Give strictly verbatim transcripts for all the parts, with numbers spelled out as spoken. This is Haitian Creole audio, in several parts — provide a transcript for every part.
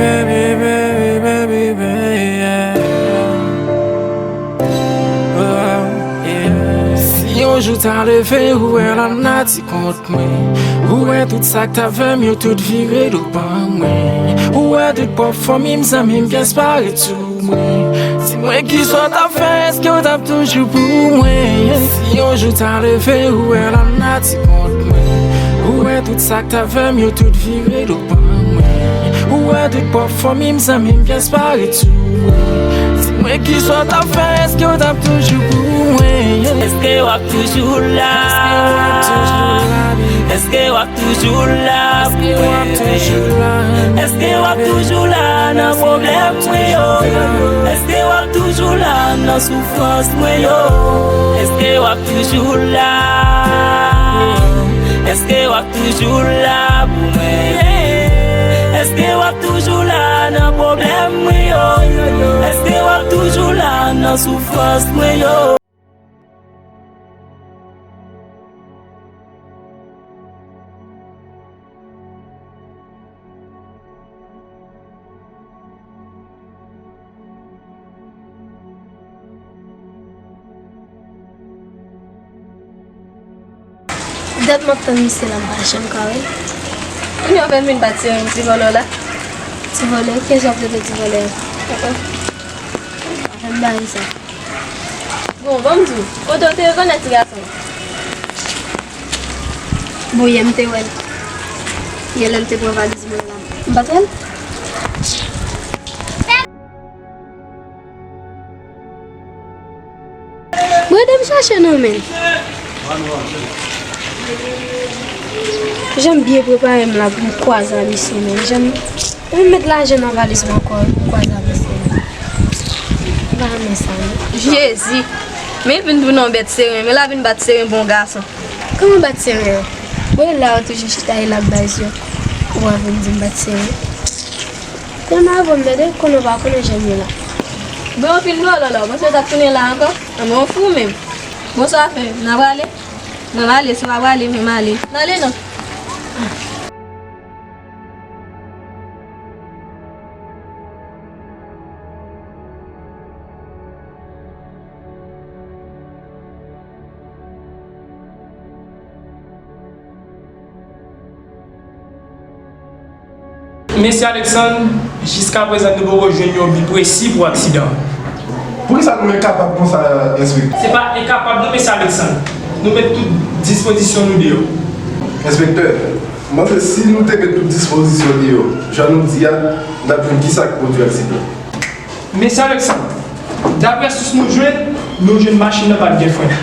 Baby, baby, baby, baby, yeah. Oh, yeah. Si yon jou ta leve, ou wè lanati kont mwen, ou wè tout sa k t ap fè m yo tout vire do ban mwen, ou wè tout pwòp fanmi m, zanmi m, pyès pa ret sou mwen. Di mwen kisa w t ap fè, èske w t ap toujou pou mwen? Si yon jou ta leve, ou wè lanati kont mwen, ou wè tout sa k t ap fè m yo tout vire do ban mwen, ou wè tout pwòp fanmi m, zanmi m, pyès pa ret sou mwen. Di mwen kisa w t ap fè, èske w t ap toujou pou mwen? Èske w ap toujou la? Èske w ap toujou la pou mwen? Èske w ap toujou la nan pwoblèm mwen yo? Èske w ap toujou la nan soufrans mwen yo? Èske w ap toujou la? Èske w ap toujou la pou mwen? Èske w ap toujou la nan pwoblèm mwen yo? Èske w ap toujou la nan soufrans mwen yo? Dat m ap tann misye la, m pa janm ka wè l. Kounye a w fè m vin bat sere m, ti vòlè w la. Ti vòlè, kiyès w ap rele ti vòlè a? Fè m bagay sa. Bon, ban m di w, kote w te rekonèt ti gason an? Bon, yè m te wè l. Yè lè l te pran valiz mwen la, m pa t wè l. Bon, ede m chache non, menn. Jan m byen prepare m la pou m kwaze a misye, menn. Jan m, jan m met lajan nan valiz mwen ankò pou m kwaze a misye, menn. M pa renmen sa, non. Jezi! Men l vin tounen yon bèt seren. Men l ap vin bat seren pou yon gason. Kòman bat seren an? Bon, e la yo toujou chita, e l ap bay zye. Ou ap vin di m bat seren. Kòman avè m, tande? Konnen w pa konnen jan m ye la. Bon, anpil dlo lòlò. Bon, se w t ap tounen la ankò? Anmè, w fou menm. Bon, sa w ap fè? N a prale? Bon, m ale, si w pa prale, men m ale. N ale non. Mesye Alexandre, jiskaprezan nou poko jwenn yon bi presi pou aksidan an. Poukisa nou enkapab konsa, enspektè? Se pa enkapab non, mesye Alexandre. Nou met tout dispozisyon nou deyò. Enspektè, m panse si nou te met tout dispozisyon deyò, jan nou di a, n t ap jwenn kisa k pwodui aksidan. Mesye Alexandre, daprè sous nou jwenn, nou jwenn machin nan pa t gen fren.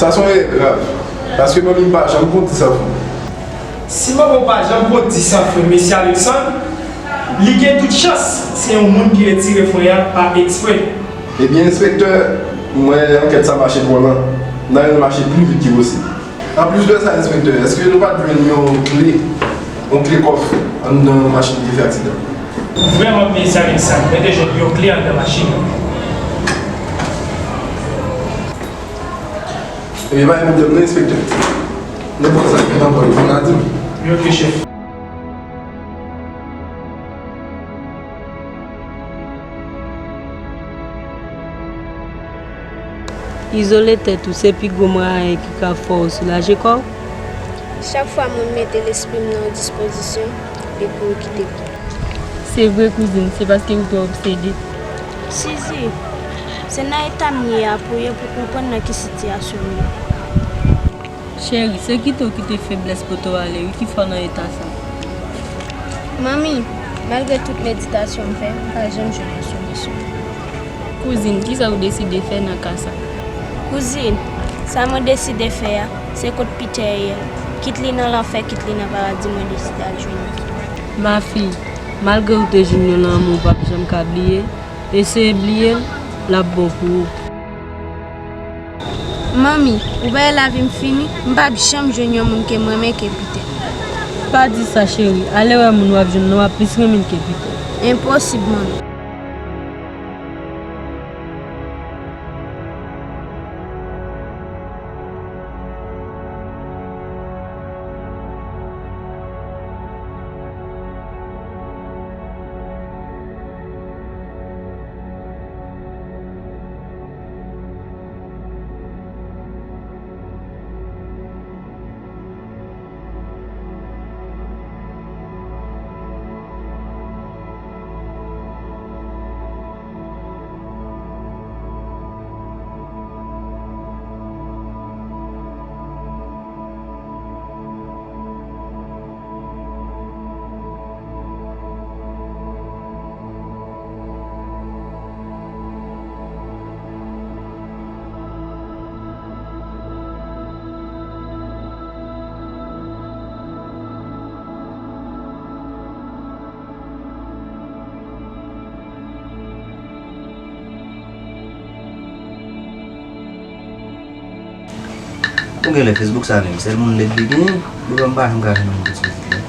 Sa se yon erè grav, paske manmi m pa janm kondi san fren. Si manman w pa janm kondi san fren, mesye Alexandre, li gen tout chans se yon moun ki retire fren an pa eksprè. Ebyen, enspektè, m wè ankèt sa mache twò lan. N a rele l mache pli vit ki posib. Anplis de sa, enspektè, èske nou pa t jwenn yon kle, yon kle kòf anndan machin ki fè aksidan? Vrèman, mesye Alexandre, mwen te jwenn yon kle anndan machin nan. Ebyen, pa gen pwoblèm non, enspektè. Nenpòt sa ki nan kò w, ou ka di m. Wi, oke, chèf. Izole tèt ou, se pi gwo mwayen ki ka fè w soulaje kò w. Chak fwa mwen mete lespri m nan yon dispozisyon, epi w kite l. Se vre, kouzin, se paske ou twò obsede. Suzy, se nan eta m ye a pou w ye pou w konprann nan ki sitiyasyon m ye. Cheri, se kite w kite feblès pote w ale wi ki fè w nan eta sa. Manmi, malgre tout meditasyon m fè, m pa janm jwenn yon solisyon. Kouzin, kisa w deside fè nan ka sa? Kouzin, sa mwen deside fè a, se kot Peter ye a. Kit li nan lanfè, kit li nan paradi, mwen deside al jwenn li. Ma fille, Malgre w te jwenn yon lanmou w p ap janm ka bliye, eseye bliye l, l ap bon pou ou. Manmi, ou bay lavi m fini, m p ap janm jwenn yon moun ke m renmen ke Peter. Pa di sa, cheri. Ale wè moun w ap jwenn nan, w ap plis renmen l ke Peter. Enposib, manmi. Ou genlè Facebook sa menm, sèl moun lèd li genyen, li pa m pa janm ka jwenn moun pou ti pitit la.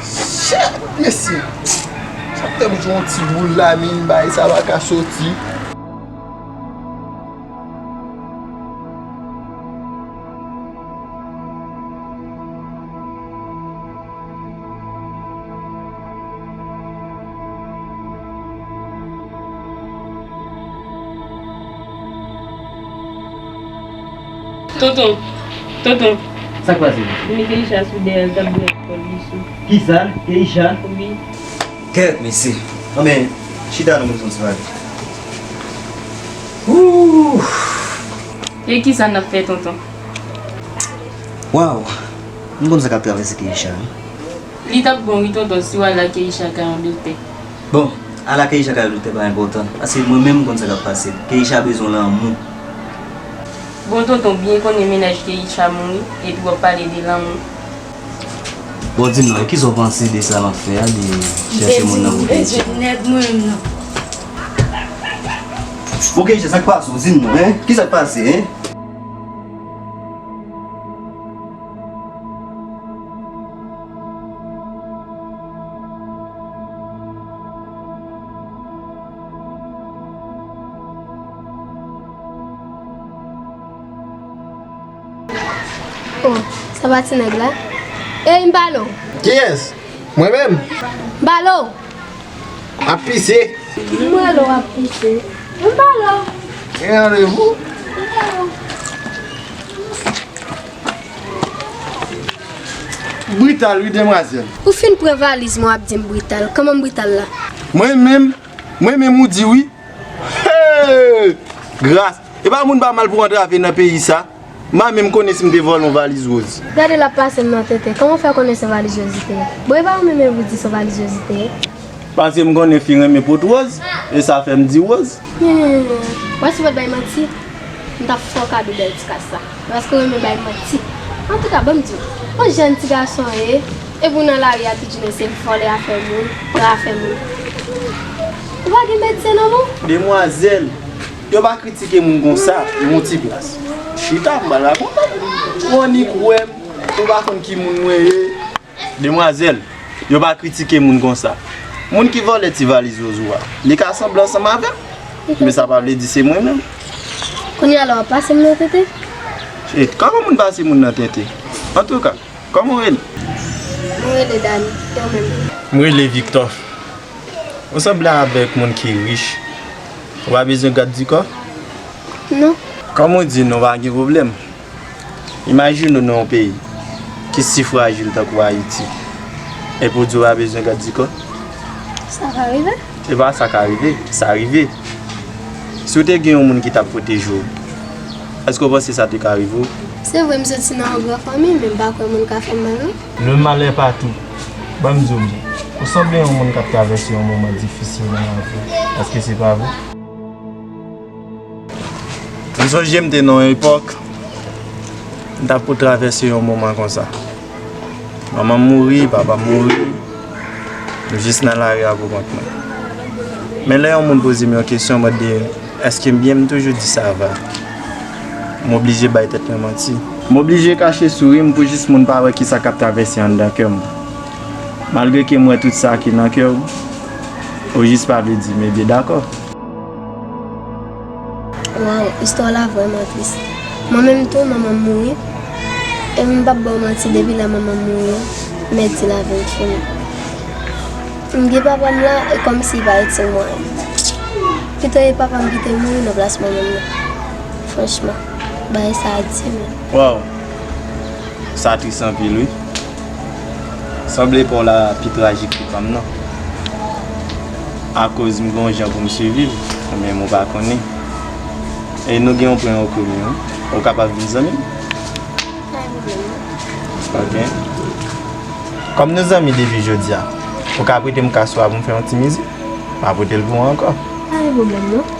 Shit, mesye. Sa fè m jwe yon ti boul la, men bagay sa pa ka soti. Tonton, tonton. Sa k pase? M wè Keisha sou dèyè l, t ap bwè alkòl li sou. Kisa? Keisha? Wi. Kèt, mesye. Anben, chita nou, nou fè yon ti pale. Ooh! E kisa n ap fè, tonton? Waw! M konn sa k ap travèse Keisha, wi. Li t ap bon wi tonton si w al la Keisha kay yon doktè. Bon, al la Keisha kay yon doktè pa enpòtan, paske mwen menm m konn sa k ap pase l. Keisha bezwen lanmou. Bon tonton byen konnen mennaj Keisha mouri, epi w ap pale de lanmou. Bon, di m non, e kisa w panse de sa m ap fè a, de chèche moun nan pou Keisha? Nèg mwen menm non. Bon, Keisha, sa k pase w? Di m non, en? Kisa k pase, en? Oh, sa pa ti nèg la? Ey, m pale w. Kiyès? Mwen menm? M pale w. Ap pise. M wè lè w ap pise. M pale w. Gen randevou? Brital, wi, demwazèl. Ou fin pran valiz mwen, w ap di m brital. Kòman m brital la? Mwen menm, mwen menm ou di wi. Hey! Gras. E pa moun pa mal pou antrave nan peyi sa. M pa menm konnen si m te vòlè yon valiz Rose. Gade l ap pase m nan tenten. Kòman w fè konnen se valiz Rose li te ye? Bon, e pa ou menm menm ou di se valiz Rose li te ye? Paske m konnen fi renmen pot Rose, e sa fè m di Rose. Hmm, wè si w pa t bay manti, m t ap fè w kado bèl ti kaz sa. Paske w renmen bay manti. Antouka, ban m di w, yon jèn ti gason w ye, epi w nan lari a tout jounen se vòlè afè moun, pran afè moun. Ou pa gen medsen non, non? Demwazèl, yo pa kritike moun konsa, yon ti plas. Chita, m pral rakonte w. Ou annik wè m, ou pa konn ki moun mwen ye. Demwazèl, yo pa kritike moun konsa. Moun ki vòlè ti valiz Rose ou a, li ka sanble ansanm avè m, men sa pa vle di se mwen menm. Kounye a la w ap pase m nan tenten? Shit, kòman moun pase moun nan tenten? Antouka, kòman w rele? Mwen rele Dani, e w menm? Mwen rele Victor. Ou sanble avèk moun ki rich. Ou pa bezwen gad di kò? Non. Kòm ou di non, pa gen pwoblèm. Imajine w nan yon peyi ki si frajil tankou Ayiti. Epi w di w pa bezwen gad di kò? Sa ka rive. E pa sa ka rive, sa rive. Si w te gen yon moun ki t ap pwoteje w, èske w panse sa te ka rive w? Se vre, m soti nan yon gran fanmi, men m pa kwè moun ka fè m mal, non. Le malheur partout. Ban m di w byen, ou sanble yon moun k ap travèse yon moman difisil nan lavi w. Èske se pa vre? Sonje m te nan yon epòk, m t ap pou travèse yon moman konsa. Manman m mouri, papa m mouri, m jis nan lari a pou kont mwen. Men lè yon moun poze m yon kesyon, mande èske m byen, m toujou di sa va. M oblije bay tèt mwen manti. M oblije kache souri m pou jis moun pa wè kisa k ap travèse anndan kè m. Malgre ke m wè tout sa ki nan kè w, ou jis pa vle di m, ebyen dakò. Waw, istwa w la vrèman tris. Mwen menm tou, manman m mouri. E m p ap ba w manti, depi lè manman m mouri, mèdi lavi m fini. M gen papa m la, e kòmsi li pa itil mwen. Pito e papa m ki te mouri nan plas manman m nan. Franchman, bagay sa a di menm. Waw, sa tris anpil wi. Sanble pa w la pi trajik ke pa m nan. Akoz m gen yon jan pou m siviv, ou menm ou pa konnen. E nou gen yon pwen an komen wi. Ou kapab vin zanmi m? Pa gen pwoblèm non. Ok. Kòm nou zanmi depi jodi a, ou ka prete m kas ou a pou m fè yon ti mizik? M a prete l pou ou ankò. Pa gen pwoblèm non.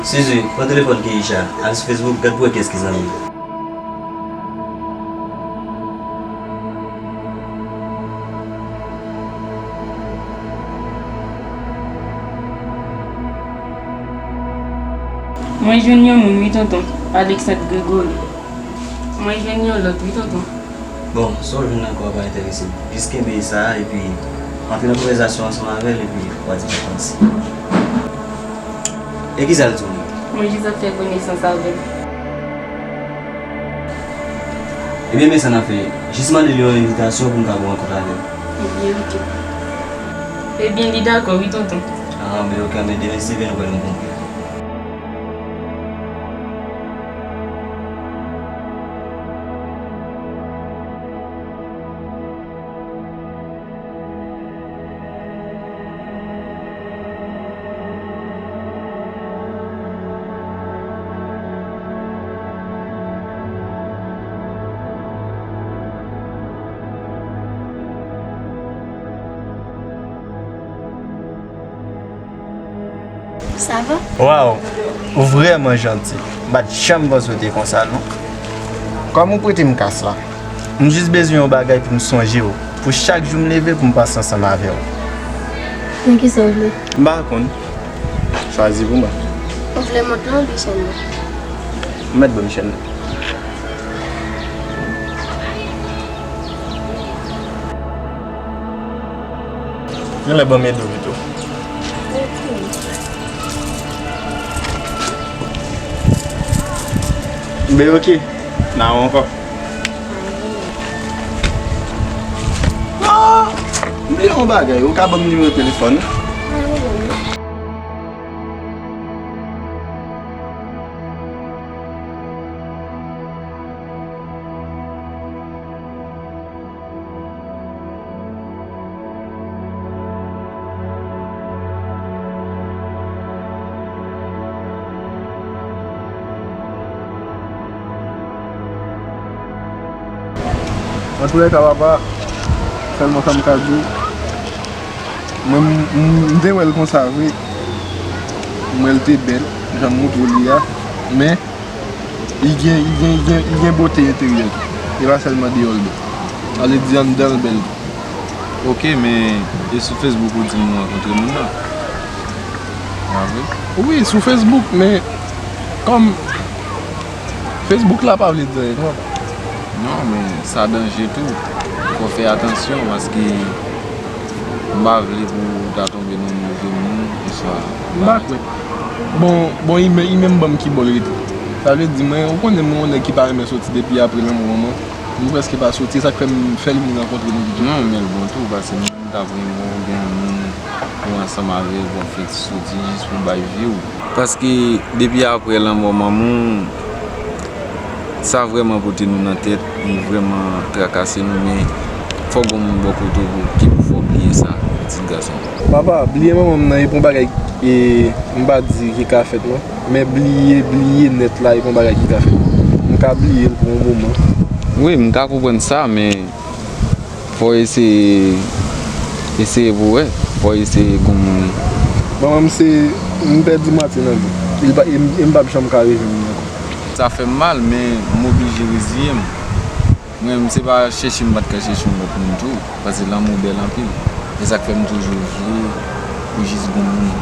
Suzy, pran telefòn Keisha, al sou Facebook, gad pou wè kiyès ki zanmi l. Mwen jwenn yon moun wi tonton, Alexandre Gregory. Mwen jwenn yon lòt wi tonton. Bon, sa w jwenn nan kò a pa enterese m. Jis kenbe sa a epi antre nan konvèsasyon ansanm avè l epi w a di m sa w panse. E kisa l di w menm? Mwen jis ap fè konesans avè l. Ebyen men sa n ap fè, jis mande l yon envitasyon pou m ka pran rankont avè l. Ebyen ok. Ebyen li dakò wi tonton. Anben ok, anben demen si Dye vle nou pral rankontre. Sa va? Waw, ou vrèman janti. M pa t janm panse w te konsa non. Kòm ou prete m kas la, m jis bezwen yon bagay pou m sonje w, pou chak jou m leve pou m panse ansanm avè w. Men kisa w vle? M pa konn. Chwazi pou mwen. Ou vle mont lan oubyen chèn nan? M mèt ban m chèn nan. Genlè ban m ede w pito. Ben ok, n a wè ankò. Ah! M bliye yon bagay, ou ka ban m nimewo telefòn ou? Antoulèka papa, sèlman sa m ka di w, mwen m, m, m te wè l konsa vre, m wè l te bèl, jan m montre w li a, men Li gen, li gen, li gen, li gen bote enteryè tou. E pa sèlman deyò l bèl. Sa vle di anndan l bèl tou. Ok, men e sou Facebook ou di m ou rankontre moun nan? Pa vre? Wi, sou Facebook, men kòm Facebook la pa vle di anyen non. Non, men sa danje tou. Fò fè atansyon paske m pa vle pou w ta tonbe nan move moun, oswa. M pa kwè. Bon, bon, li menm, li menm ban m ki bò l rete. Sa vle di, mwen, ou konnen mwen yon nèg ki pa renmen soti depi apre lanmò manman m. M prèske pa soti, e sa k fè m fè l vin rankontre nou pito. Non, men l bon tou, paske moun ta vrèman ou gen yon moun ou ansanm avè l, w ap fè ti soti jis pou bay vi w. Paske depi apre lanmò manman w, sa vrèman pote nou nan tèt, li vrèman trakase nou, men fòk gon moun bò kote w pou, ki pou fè w bliye sa, pitit gason. Papa, bliye manman m nan, e pa yon bagay, e, m pa di ki ka fèt, non. Men bliye, bliye nèt la, e pa yon bagay ki ka fèt. M ka bliye l pou yon moman. Wi, m ka konprann sa, men fò w eseye, eseye pou w wè. Fò w eseye gon moun wi. Manman m se, m pèdi mwatye nan vi. E m p ap janm ka rejwenn li ankò. Sa fè m mal, men m oblije reziye m. Mwen menm, se pa chèche m pa t ka chèche yon lòt moun tou, paske lanmou bèl anpil. E sa k fè m toujou vle pou jis gon moun.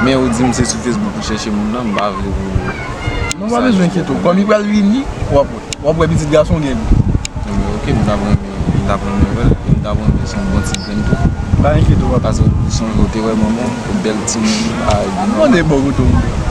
Men ou di m se sou Facebook ou chèche moun nan, m pa vle pou. Non, pa bezwen enkyete w. Kòm li pral vini, w ap wè. W ap wè pitit gason w gen li. Ebyen, ok, m t ap renmen, m t ap renmen wè l, e m t ap renmen se yon bon ti grenn tou. Pa enkyete w, w ap. Paske ou sonje ou te wè manman m, bèl timoun, a, Mande bò kote w.